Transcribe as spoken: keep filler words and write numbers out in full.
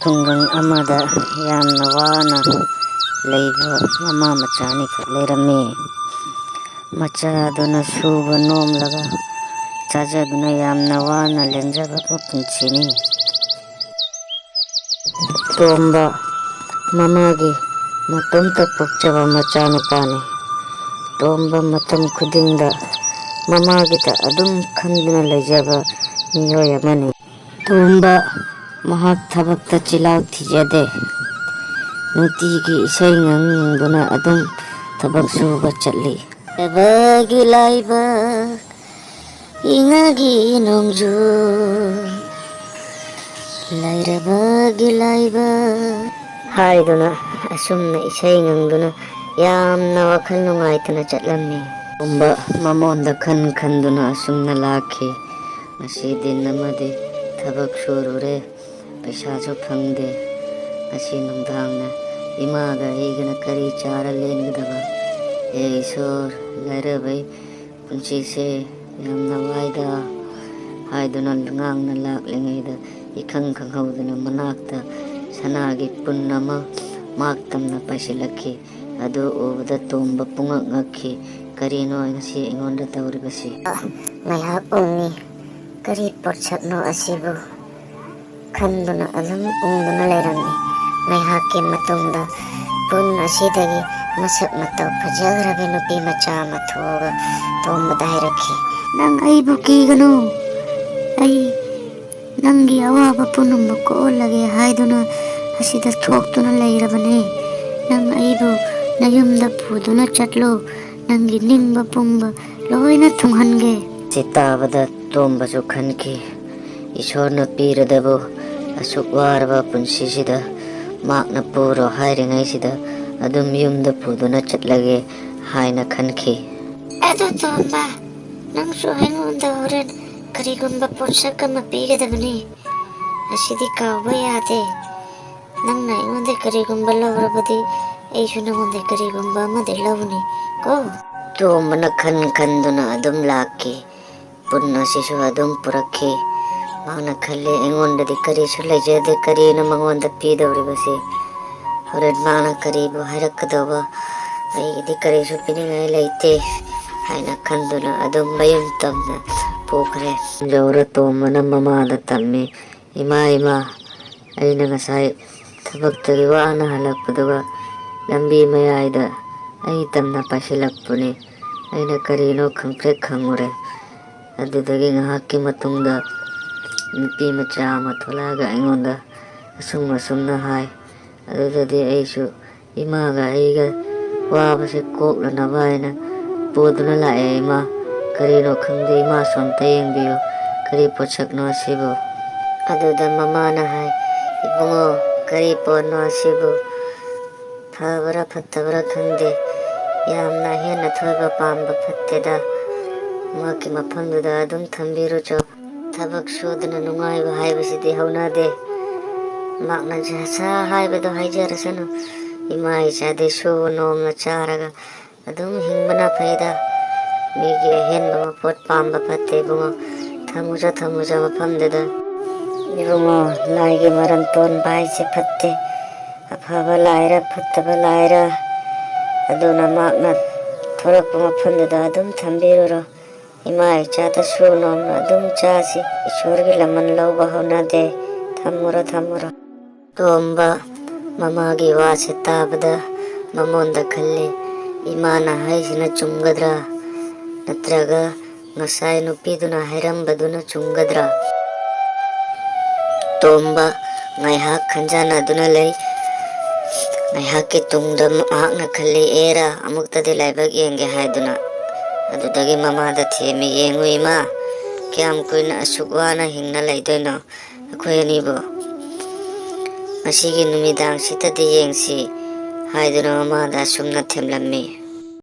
ꯈꯨꯡꯒꯪ ꯑꯃꯗ ꯌꯥꯝꯅ ꯋꯥꯅ ꯂꯩꯕ ꯃꯃꯥ ꯃꯆꯥ ꯑꯅꯤꯈꯛ ꯂꯩꯔꯝꯃꯤ꯫ ꯃꯆꯥꯗꯨꯅ ꯁꯨꯕ ꯅꯣꯝꯂꯒ ꯆꯥꯖꯗꯨꯅ ꯌꯥꯝꯅ ꯋꯥꯅ ꯂꯦꯟꯖꯕ ꯃꯄꯨꯟꯁꯤꯅꯤ꯫ ꯇꯣꯝꯕ ꯃꯃꯥꯒꯤ ꯃꯇꯣꯝꯇ ꯄꯣꯛꯆꯕ ꯃꯆꯥꯅꯨꯄꯥꯅꯤ꯫ ꯇꯣꯝꯕ ꯃꯇꯝ ꯈꯨꯗꯤꯡꯗ ꯃꯃꯥꯒꯤꯗ ꯑꯗꯨꯝ ꯈꯟꯗꯨꯅ ꯂꯩꯖꯕ ꯃꯤꯑꯣꯏ ꯑꯃꯅꯤ꯫ ꯇꯣꯝꯕ ꯃꯍꯥꯛ ꯊꯕꯛꯇ ꯆꯤꯜꯍꯥꯎ ꯊꯤꯖꯗꯦ꯫ ꯅꯨꯡꯇꯤꯒꯤ ꯏꯁꯩ ꯉꯪꯗꯨꯅ ꯑꯗꯨꯝ ꯊꯕꯛ ꯁꯨꯕ ꯆꯠꯂꯤ꯫ ꯂꯥꯏꯔꯕꯒꯤ ꯂꯥꯏꯕꯛ, ꯏꯉꯥꯒꯤ ꯅꯣꯡꯖꯨ, ꯂꯥꯏꯔꯕꯒꯤ ꯂꯥꯏꯕꯛ ꯍꯥꯏꯗꯨꯅ ꯑꯁꯨꯝꯅ ꯏꯁꯩ ꯉꯪꯗꯨꯅ ꯌꯥꯝꯅ ꯋꯥꯈꯜ ꯅꯨꯡꯉꯥꯏꯇꯅ ꯆꯠꯂꯝꯃꯤ꯫ ꯇꯣꯝꯕ ꯃꯃꯣꯟꯗ ꯈꯟ ꯈꯟꯗꯨꯅ ꯑꯁꯨꯝꯅ ꯂꯥꯛꯈꯤ꯫ ꯉꯁꯤ ꯗꯤꯟ ꯑꯃꯗꯤ ꯊꯕꯛ ꯁꯨꯔꯨꯔꯦ, ꯄꯩꯁꯥꯁꯨ ꯐꯪꯗꯦ꯫ ꯉꯁꯤ ꯅꯨꯡꯗꯥꯡꯅ ꯏꯃꯥꯒ ꯑꯩꯒꯅ ꯀꯔꯤ ꯆꯥꯔ ꯂꯦꯟꯒꯗꯕ? ꯍꯦ ꯏꯁꯣꯔ, ꯂꯥꯏꯔꯕꯩ ꯄꯨꯟꯁꯤꯁꯦ ꯌꯥꯝꯅ ꯋꯥꯏꯗ ꯍꯥꯏꯗꯨꯅ ꯉꯥꯡꯅ ꯂꯥꯛꯂꯤꯉꯩꯗ ꯏꯈꯪ ꯈꯪꯍꯧꯗꯅ ꯃꯅꯥꯛꯇ ꯁꯅꯥꯒꯤ ꯄꯨꯟ ꯑꯃ ꯃꯥꯛ ꯇꯝꯅ ꯄꯥꯏꯁꯤꯜꯂꯛꯈꯤ꯫ ꯑꯗꯨ ꯎꯕꯗ ꯇꯣꯝꯕ ꯄꯨꯡꯉꯛ ꯉꯛꯈꯤ꯫ "ꯀꯔꯤꯅꯣ ꯉꯁꯤ ꯑꯩꯉꯣꯟꯗ ꯇꯧꯔꯤꯕꯁꯤ?" ꯉꯥꯏꯍꯥꯛ ꯎꯡꯉꯤ꯫ "ꯀꯔꯤ ꯄꯣꯠꯁꯛꯅꯣ ꯑꯁꯤꯕꯨ?" ꯈꯟꯗꯨꯅ ꯑꯗꯨꯝ ꯎꯪꯗꯨꯅ ꯂꯩꯔꯝꯃꯤ꯫ ꯉꯥꯏꯍꯥꯛꯀꯤ ꯃꯇꯨꯡꯗ ꯄꯨꯟ ꯑꯁꯤꯗꯒꯤ ꯃꯁꯛ ꯃꯇꯧ ꯐꯖꯈ꯭ꯔꯕꯤ ꯅꯨꯄꯤ ꯃꯆꯥ ꯑꯃ ꯊꯣꯛꯑꯒ ꯇꯣꯝꯕꯗ ꯍꯥꯏꯔꯛꯈꯤ, "ꯅꯪ ꯑꯩꯕꯨ ꯀꯤꯒꯅꯨ꯫ ꯑꯩ ꯅꯪꯒꯤ ꯑꯋꯥꯕ ꯄꯨꯝꯅꯃꯛ ꯀꯣꯛꯍꯜꯂꯒꯦ ꯍꯥꯏꯗꯨꯅ ꯑꯁꯤꯗ ꯊꯣꯛꯇꯨꯅ ꯂꯩꯔꯕꯅꯦ꯫ ꯅꯪ ꯑꯩꯕꯨ ꯅꯌꯨꯝꯗ ꯄꯨꯗꯨꯅ ꯆꯠꯂꯨ꯫ ꯅꯪꯒꯤ ꯅꯤꯡꯕ ꯄꯨꯝꯕ ꯂꯣꯏꯅ ꯊꯨꯡꯍꯟꯒꯦ꯫" ꯁꯤ ꯇꯥꯕꯗ ꯇꯣꯝꯕꯁꯨ ꯈꯟꯈꯤ, "ꯏꯁꯣꯔꯅ ꯄꯤꯔꯗꯕꯨ ꯑꯁꯨꯛ ꯋꯥꯔꯕ ꯄꯨꯟꯁꯤꯁꯤꯗ ꯃꯥꯛꯅ ꯄꯨꯔꯣ ꯍꯥꯏꯔꯤꯉꯩꯁꯤꯗ ꯑꯗꯨꯝ ꯌꯨꯝꯗ ꯄꯨꯗꯨꯅ ꯆꯠꯂꯒꯦ" ꯍꯥꯏꯅ ꯈꯟꯈꯤ꯫ "ꯑꯗꯨ ꯇꯣꯝꯕ, ꯅꯪꯁꯨ ꯑꯩꯉꯣꯟꯗ ꯍꯣꯔꯦꯟ ꯀꯔꯤꯒꯨꯝꯕ ꯄꯣꯠꯁꯛ ꯑꯃ ꯄꯤꯒꯗꯕꯅꯤ꯫ ꯑꯁꯤꯗꯤ ꯀꯥꯎꯕ ꯌꯥꯗꯦ꯫ ꯅꯪꯅ ꯑꯩꯉꯣꯟꯗ ꯀꯔꯤꯒꯨꯝꯕ ꯂꯧꯔꯕꯗꯤ ꯑꯩꯁꯨ ꯅꯉꯣꯟꯗ ꯀꯔꯤꯒꯨꯝꯕ ꯑꯃꯗꯤ ꯂꯧꯅꯤ ꯀꯣ꯫" ꯇꯣꯝꯕꯅ ꯈꯟ ꯈꯟꯗꯨꯅ ꯑꯗꯨꯝ ꯂꯥꯛꯈꯤ꯫ ꯄꯨꯟ ꯑꯁꯤꯁꯨ ꯑꯗꯨꯝ ꯄꯨꯔꯛꯈꯤ꯫ ꯃꯍꯥꯛꯅ ꯈꯜꯂꯤ, "ꯑꯩꯉꯣꯟꯗꯗꯤ ꯀꯔꯤꯁꯨ ꯂꯩꯖꯗꯦ, ꯀꯔꯤꯅꯣ ꯃꯉꯣꯟꯗ ꯄꯤꯗꯧꯔꯤꯕꯁꯦ? ꯍꯣꯔꯦꯟ ꯃꯥꯅ ꯀꯔꯤꯕꯨ ꯍꯥꯏꯔꯛꯀꯗꯧꯕ? ꯑꯩꯒꯤꯗꯤ ꯀꯔꯤꯁꯨ ꯄꯤꯅꯤꯡꯉꯥꯏ ꯂꯩꯇꯦ" ꯍꯥꯏꯅ ꯈꯟꯗꯨꯅ ꯑꯗꯨꯝ ꯃꯌꯨꯝ ꯇꯝꯅ ꯄꯨꯈ꯭ꯔꯦ꯫ ꯌꯧꯔ ꯇꯣꯝꯕꯅ ꯃꯃꯥꯗ ꯇꯝꯃꯤ, "ꯏꯃꯥ, ꯏꯃꯥ, ꯑꯩꯅ ꯉꯁꯥꯏ ꯊꯕꯛꯇꯒꯤ ꯋꯥꯅ ꯍꯜꯂꯛꯄꯗꯨꯒ ꯂꯝꯕꯤ ꯃꯌꯥꯏꯗ ꯑꯩ ꯇꯝꯅ ꯄꯥꯏꯁꯤꯜꯂꯛꯄꯅꯤ꯫ ꯑꯩꯅ ꯀꯔꯤꯅꯣ ꯈꯪꯄ꯭ꯔꯦꯛ ꯈꯪꯉꯨꯔꯦ꯫ ꯑꯗꯨꯗꯒꯤ ꯉꯥꯏꯍꯥꯛꯀꯤ ꯃꯇꯨꯡꯗ ꯅꯨꯄꯤ ꯃꯆꯥ ꯑꯃ ꯊꯣꯛꯂꯛꯑꯒ ꯑꯩꯉꯣꯟꯗ ꯑꯁꯨꯝ ꯑꯁꯨꯝꯅ ꯍꯥꯏ꯫ ꯑꯗꯨꯗꯗꯤ ꯑꯩꯁꯨ ꯏꯃꯥꯒ ꯑꯩꯒ ꯋꯥꯕꯁꯦ ꯀꯣꯛꯅꯅꯕ ꯍꯥꯏꯅ ꯄꯨꯗꯨꯅ ꯂꯥꯛꯑꯦ꯫ ꯏꯃꯥ, ꯀꯔꯤꯅꯣ ꯈꯪꯗꯦ, ꯏꯃꯥꯁꯨ ꯑꯝꯇ ꯌꯦꯡꯕꯤꯌꯨ, ꯀꯔꯤ ꯄꯣꯠꯁꯛꯅꯣ ꯑꯁꯤꯕꯨ?" ꯑꯗꯨꯗ ꯃꯃꯥꯅ ꯍꯥꯏ, "ꯏꯕꯨꯡꯉꯣ, ꯀꯔꯤ ꯄꯣꯠꯅꯣ ꯑꯁꯤꯕꯨ? ꯐꯕ꯭ꯔꯥ ꯐꯠꯇꯕ꯭ꯔꯥ ꯈꯪꯗꯦ, ꯌꯥꯝꯅ ꯑꯍꯦꯟ ꯑꯊꯣꯏꯕ ꯄꯥꯝꯕ ꯐꯠꯇꯦꯗ꯫ ꯃꯍꯥꯛꯀꯤ ꯃꯐꯝꯗꯨꯗ ꯑꯗꯨꯝ ꯊꯝꯕꯤꯔꯨꯆꯣ꯫ ꯊꯕꯛ ꯁꯨꯗꯅ ꯅꯨꯡꯉꯥꯏꯕ ꯍꯥꯏꯕꯁꯤꯗꯤ ꯍꯧꯅꯗꯦ꯫ ꯃꯍꯥꯛꯅ ꯖꯁꯥ ꯍꯥꯏꯕꯗꯣ ꯍꯥꯏꯖꯔꯁꯅꯨ꯫ ꯏꯃꯥ ꯏꯆꯥꯗꯤ ꯁꯨꯕ ꯅꯣꯝꯅ ꯆꯥꯔꯒ ꯑꯗꯨꯝ ꯍꯤꯡꯕꯅ ꯐꯩꯗ꯫ ꯃꯤꯒꯤ ꯑꯍꯦꯟꯕ ꯃꯄꯣꯠ ꯄꯥꯝꯕ ꯐꯠꯇꯦ ꯏꯕꯨꯡꯉꯣ꯫ ꯊꯝꯃꯨꯆꯣ, ꯊꯝꯃꯨꯆꯣ ꯃꯐꯝꯗꯨꯗ꯫ ꯏꯕꯨꯡꯉꯣ, ꯂꯥꯏꯒꯤ ꯃꯔꯟ ꯇꯣꯟꯕ ꯍꯥꯏꯁꯦ ꯐꯠꯇꯦ꯫ ꯑꯐꯕ ꯂꯥꯏꯔ, ꯐꯠꯇꯕ ꯂꯥꯏꯔ, ꯑꯗꯨꯅ ꯃꯍꯥꯛꯅ ꯊꯣꯔꯛꯄ ꯃꯐꯝꯗꯨꯗ ꯑꯗꯨꯝ ꯊꯝꯕꯤꯔꯨꯔꯣ꯫ ꯏꯃꯥ ꯏꯆꯥꯗ ꯁꯨ ꯅꯣꯝꯅ ꯑꯗꯨꯝ ꯆꯥꯁꯤ꯫ ꯏꯁꯣꯔꯒꯤ ꯂꯃꯟ ꯂꯧꯕ ꯍꯧꯅꯗꯦ꯫ ꯊꯝꯃꯨꯔꯣ, ꯊꯝꯃꯨꯔꯣ꯫" ꯇꯣꯝꯕ ꯃꯃꯥꯒꯤ ꯋꯥꯁꯦ ꯇꯥꯕꯗ ꯃꯃꯣꯟꯗ ꯈꯜꯂꯤ, "ꯏꯃꯥꯅ ꯍꯥꯏꯁꯤꯅ ꯆꯨꯝꯒꯗ꯭ꯔꯥ? ꯅꯠꯇ꯭ꯔꯒ ꯉꯁꯥꯏ ꯅꯨꯄꯤꯗꯨꯅ ꯍꯥꯏꯔꯝꯕꯗꯨꯅ ꯆꯨꯝꯒꯗ꯭ꯔꯥ?" ꯇꯣꯝꯕ ꯉꯥꯏꯍꯥꯛ ꯈꯟꯖꯥꯟꯅꯗꯨꯅ ꯂꯩ꯫ ꯉꯥꯏꯍꯥꯛꯀꯤ ꯇꯨꯡꯗ ꯃꯍꯥꯛꯅ ꯈꯜꯂꯤ, "ꯑꯦꯔꯥ, ꯑꯃꯨꯛꯇꯗꯤ ꯂꯥꯏꯕꯛ ꯌꯦꯡꯒꯦ" ꯍꯥꯏꯗꯨꯅ꯫ ꯑꯗꯨꯗꯒꯤ ꯃꯃꯥꯗ ꯊꯦꯝꯃꯤ, "ꯌꯦꯡꯉꯨ ꯏꯃꯥ, ꯀꯌꯥꯝ ꯀꯨꯏꯅ ꯑꯁꯨꯛ ꯋꯥꯅ ꯍꯤꯡꯅ ꯂꯩꯗꯣꯏꯅꯣ ꯑꯩꯈꯣꯏ ꯑꯅꯤꯕꯨ? ꯉꯁꯤꯒꯤ ꯅꯨꯃꯤꯗꯥꯡꯁꯤꯗꯗꯤ ꯌꯦꯡꯁꯤ" ꯍꯥꯏꯗꯨꯅ ꯃꯃꯥꯗ ꯑꯁꯨꯝꯅ ꯊꯦꯝꯂꯝꯃꯤ꯫